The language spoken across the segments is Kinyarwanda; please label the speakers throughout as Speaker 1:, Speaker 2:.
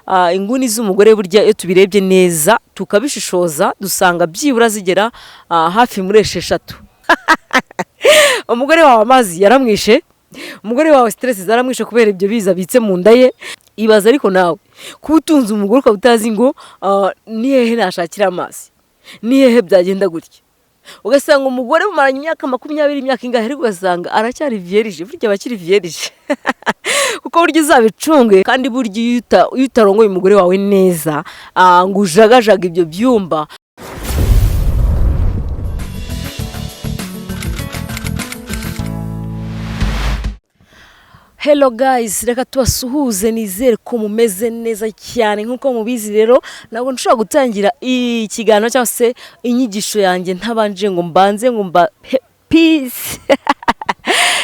Speaker 1: Inguni z'umugore burya iyo tubirebye neza tukabishishoza dusanga byibura zigera hafi muri 6. Umugore wawe amazi yaramwishe, umugore wawe stress zaramwishe kubera ibyo biza abitse mu nda ye. Ibaza ariko nawe kuba utunze umugore ukaba utazi ngo ni hehe nashakira amazi, ni hehe byagenda gutya, ugasanga umugore mumaranye imyaka 20, imyaka ingahe, ariko ugasanga aracyari vierge. Burya aba akiri vierge kuko burya uzabicunge. Kandi burya iyo utarongoye umugore wawe neza, ngo ujagajaga ibyo byumba. Hello guys, reka tubasuhuze, nizere ko mumeze neza cyane. Nk'uko mubizi rero, ntabwo nshobora gutangira ikiganiro cyangwa se inyigisho yanjye ntabanje ngo mbanze ngo mba peace.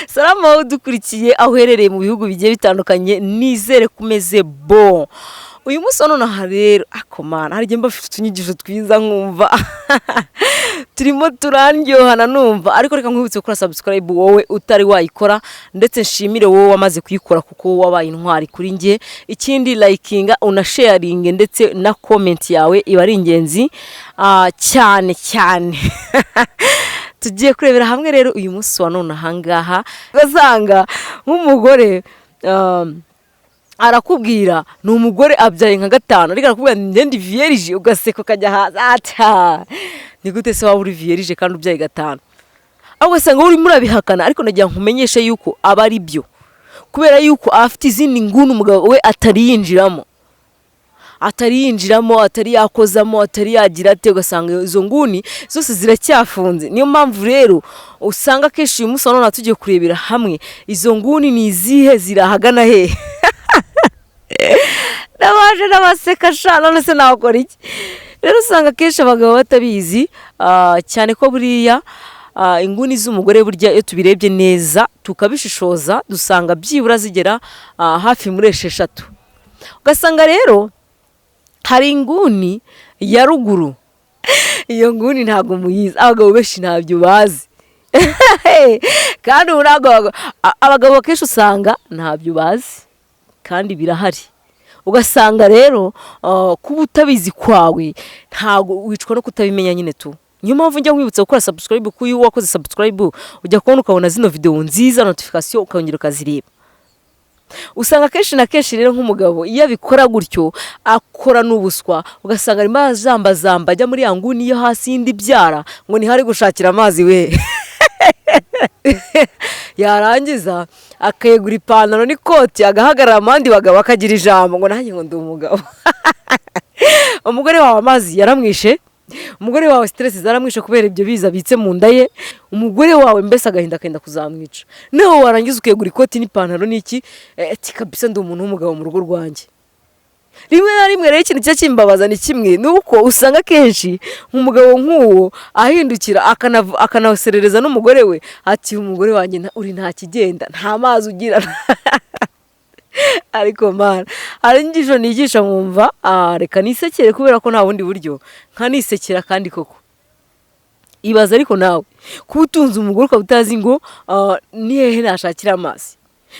Speaker 1: Salama wowe udukurikiye aho uherereye mu bihugu bigiye bitandukanye, nizere ko umeze bon. Uyu munsi wa nonaha rero, akomana hari igihe mba mfite utunyigisho twiza nkumva turimo turandyohana numva, ariko reka nkwibutse gukora subscribe wowe utari wayikora, ndetse nshimire wowe wamaze kuyikora kuko wabaye intwari kuri njye. Ikindi, likinga, unasharinge, ndetse na comment yawe iba ari ingenzi cyane cyane. Tugiye kurebera hamwe rero uyu munsi wa none ahangaha, ugasanga nk'umugore arakubwira, ni umugore abyaye nka 5, ariko arakubwira ngo ndi vierge, ugaseka ukajya hasi, ata ni gute se waba uri vierge kandi ubyaye 5? Ahubwo ugasanga urimo urabihakana. Ariko nagira ngo nkumenyeshe yuko aba ari byo, kubera yuko afite izindi nguni umugabo we atari yinjiramo, atari yinjiramo, atari yakozamo, atari yagira ate, ugasanga izo nguni zose ziracyafunze. Niyo mpamvu rero usanga akenshi uyu munsi wa none tugiye kurebera hamwe izo nguni ni izihe, zirahagana hehe. Nabaje n'abaseka sha, none se nakora iki? Rero usanga akenshi abagabo batabizi, cyane ko buriya inguni z'umugore burya iyo tubirebye neza tukabishishoza dusanga byibura zigera hafi muri 6. Ugasanga rero hari inguni ya ruguru, iyo nguni ntabwo muyizi, abagabo benshi ntabyo bazi. Kandi ubu ntabwo abagabo akenshi usanga ntabyo bazi kandi birahari. Ugasanga rero kuba utabizi kwawe ntabwo wicwa no kutabimenya nyine tu. Niyo mpamvu njya nkwibutsa gukora subscribe, kuko iyo wakoze subscribe ujya kubona ukabona zino video nziza, notification, ukongera ukazireba. Usanga kenshi na kenshi rero nk'umugabo iyo abikora gutyo akora n'ubuswa, ugasanga arimo azambazamba ajya muri ya nguni yo hasi y'indi byara ngo niho ari gushakira amazi we, yarangiza akegura ipantaro n'ikoti agahagarara mu bandi bagabo akagira ijambo ngo nanjye ngo ndi umugabo. Umugore wawe amazi yaramwishe, umugore wawe stress zaramwishe kubera ibyo biza abitse mu nda ye, umugore wawe mbese agahinda akenda kuzamwica, nawe warangiza ukegura ikoti n'ipantaro n'iki, ati kabisa ndi umuntu w'umugabo mu rugo rwanjye. Rimwe na rimwe rero ikintu kijya kimbabaza ni kimwe, ni uko usanga akenshi umugabo nk'uwo ahindukira akanaserereza n'umugore we ati umugore wanjye uri nta kigenda, nta mazi ugira. Ariko mana, hari inyigisho nigisha nkumva reka nisekere kubera ko nta bundi buryo nkanisekera. Kandi koko ibaza ariko nawe kuba utunze umugore ukaba utazi ngo ni hehe nashakira amazi,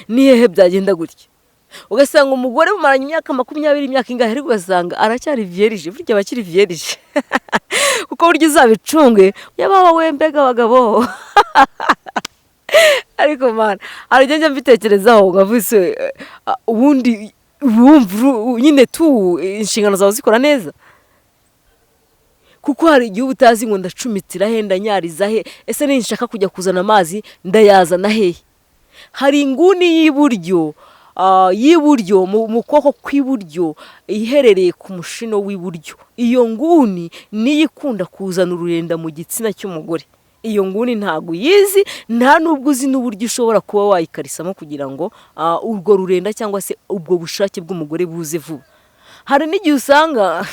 Speaker 1: ni hehe byagenda gutya, ugasanga umugore mumaranye imyaka 20, imyaka ingahe, ariko ugasanga aracyari vierge. Burya aba akiri vierge kuko burya uzabicunge yaba we, mbega abagabo. Ariko mana, hari igihe njya mbitekerezaho nkavuga se ubundi wumva nyine tu inshingano zawe zikora neza, kuko hari igihe uba utazi ngo ndacumitira he, ndanyariza he, ese ninshaka kujya kuzana amazi ndayazana hehe? Hari inguni y'iburyo, y'iburyo mu kuboko kw'iburyo iherereye ku mushino w'iburyo. Iyo nguni niyo ikunda kuzana ururenda mu gitsina cy'umugore. Iyo nguni ntabwo uyizi, nta nubwo uzi n'uburyo ushobora kuba wayikarisamo kugira ngo urwo rurenda cyangwa se ubwo bushake bw'umugore buze vuba. Hari n'igihe usanga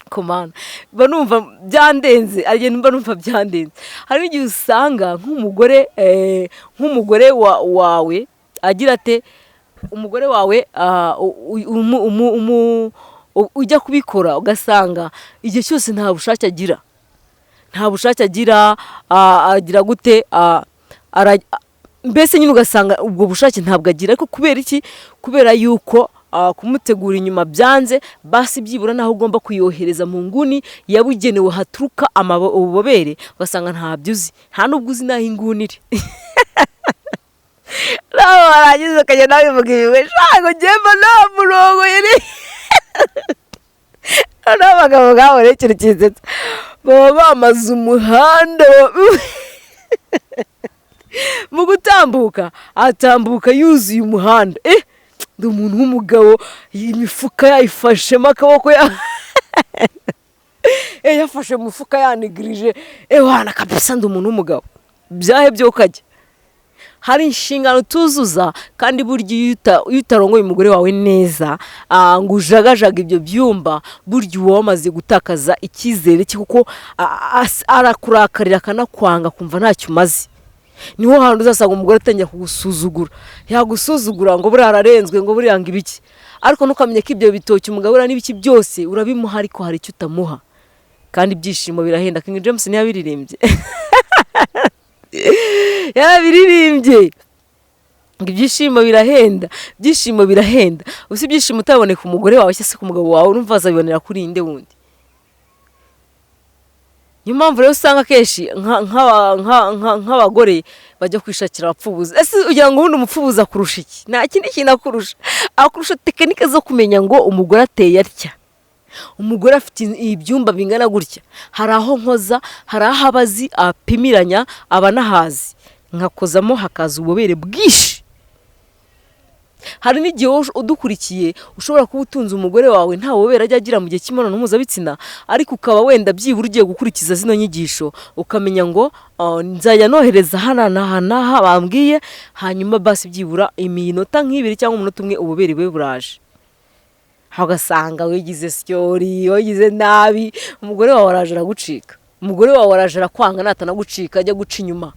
Speaker 1: komana mba numva byandenze, mba numva byandenze. Hari n'igihe usanga nk'umugore wawe agira ate, umugore wawe ujya kubikora ugasanga igihe cyose nta bushake agira, nta bushake agira, agira gute, mbese nyine ugasanga ubwo bushake ntabwo agira. Ariko kubera iki? Kubera yuko kumutegura inyuma byanze, basi byibura naho ugomba kuyohereza mu nguni yabugenewe haturuka ububobere, ugasanga ntabyo uzi, nta nubwo uzi n'aho inguni iri. Nawe warangiza ukajya nawe bivuga ibigwi, ntabwo ngemba nta murongo yari. Noneho abagabo nk'abo rero ikintu kinsetsa, baba bamaze umuhanda mu gutambuka, atambuka yuzuye umuhanda. Ndi umuntu w'umugabo, imifuka yayifashemo akaboko, ya yafashe mu mufuka yanigirije, wana kabisa, ndi umuntu w'umugabo. Byahe byo ukajya hari inshingano tuzuza, kandi burya iyo utarongoye umugore wawe neza, ngo ujagajaga ibyo byumba, burya uba wamaze gutakaza icyizere cye, kuko arakurakarira akanakwanga, akumva ntacyo umaze. Niho hantu uzasanga umugore atangira kugusuzugura, yagusuzugura ngo buriya ararenzwe, ngo buriya ngo ibiki. Ariko ntukamenya ko ibyo bitoki umugabo n'ibiki byose urabimuha, ariko hari icyo utamuha. Kandi ibyishimo birahenda. King James ntiyabiririmbye? Yarabiririmbye ngo ibyishimo birahenda, ibyishimo birahenda. Ubu ibyishimo utaboneka umugore wawe cyangwa se ku mugabo wawe, urumva azabibonera kuri inde wundi? Niyo mpamvu rero usanga akenshi nk'abagore bajya kwishakira abapfubuzi. Ese ugira ngo ubundi umupfubuzi akurusha iki? Nta kindi kintu akurusha, akurusha technique zo kumenya ngo umugore ateye atya, umugore afite ibyumba bingana gutya, hari aho nkoza, hari aho aba azi apimiranya, aba anahazi, nkakozamo hakaza ububobere bwinshi. Hari n'igihe wowe udukurikiye ushobora kuba utunze umugore wawe nta bubobere ajya agira mu gihe cy'imibonano mpuzabitsina, ariko ukaba wenda byibura ugiye gukurikiza zino nyigisho, ukamenya ngo nzajya nohereza hano n'aha n'aha bambwiye, hanyuma basi byibura iminota nk'ibiri cyangwa umunota umwe ububobere bube buraje. Aho ugasanga wigize syori, wigize nabi, umugore wawe araje aragucika, umugore wawe araje arakwanga. Natanagucika ajya guca inyuma,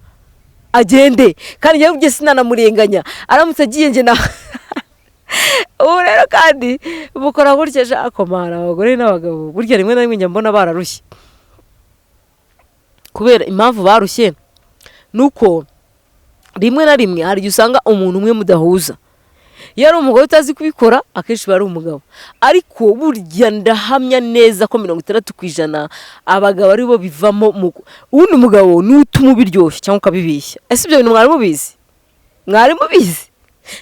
Speaker 1: agende. Kandi njyewe ubwe sinanamurenganya aramutse agiye. Njye na ubu rero kandi bukora gutya akomara abagore n'abagabo, burya rimwe na rimwe njya mbona bararushye. Kubera impamvu barushye ni uko rimwe na rimwe hari igihe usanga umuntu umwe mudahuza. Iyo ari umugore utazi kubikora, akenshi biba ari umugabo. Ariko burya ndahamya neza ko 60% abagabo aribo bivamo. Ubundi umugabo ni utuma ubiryoshya cyangwa ukabibishya. Ese ibyo bintu mwari mubizi? Mwari mubizi?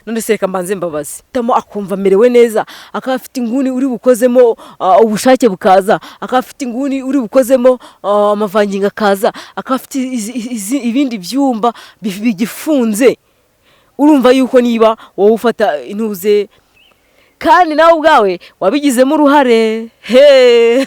Speaker 1: None se reka mbanze mbabaze. Tamo akumva amerewe neza, akaba afite inguni uri bukozemo, ubushake bukaza, akaba afite inguni uri bukozemo, amavangingo akaza, akaba afite ibindi byumba bigifunze. Urumva yuko niba wowe ufata intuze kandi nawe ubwawe wabigizemo uruhare, he.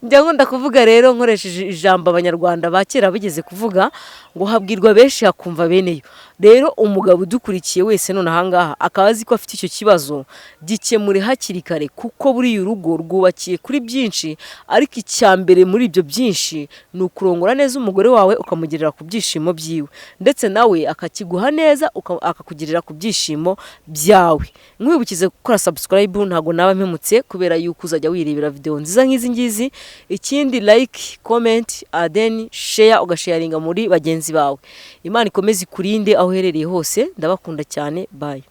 Speaker 1: Njya nkunda kuvuga rero nkoresheje ijambo Abanyarwanda ba kera bigeze kuvuga ngo habwirwa benshi hakumva beneyo. Rero umugabo udukurikiye wese none ahangaha akaba azi ko afite icyo kibazo, gikemure hakiri kare, kuko buriya urugo rwubakiye kuri byinshi, ariko icya mbere muri ibyo byinshi ni ukurongora neza umugore wawe, ukamugerera ku byishimo byiwe, ndetse nawe akakiguha neza, akakugirira ku byishimo byawe. Nkwibukize gukora subscribe, ntabwo naba mpemutse, kubera yuko uzajya wirebera video nziza nk'izi ngizi. Ikindi, like, comment, then share, ugasharinga muri bagenzi bawe. Imana ikomeze ikurinde aho uherereye hose. Ndabakunda cyane, bye.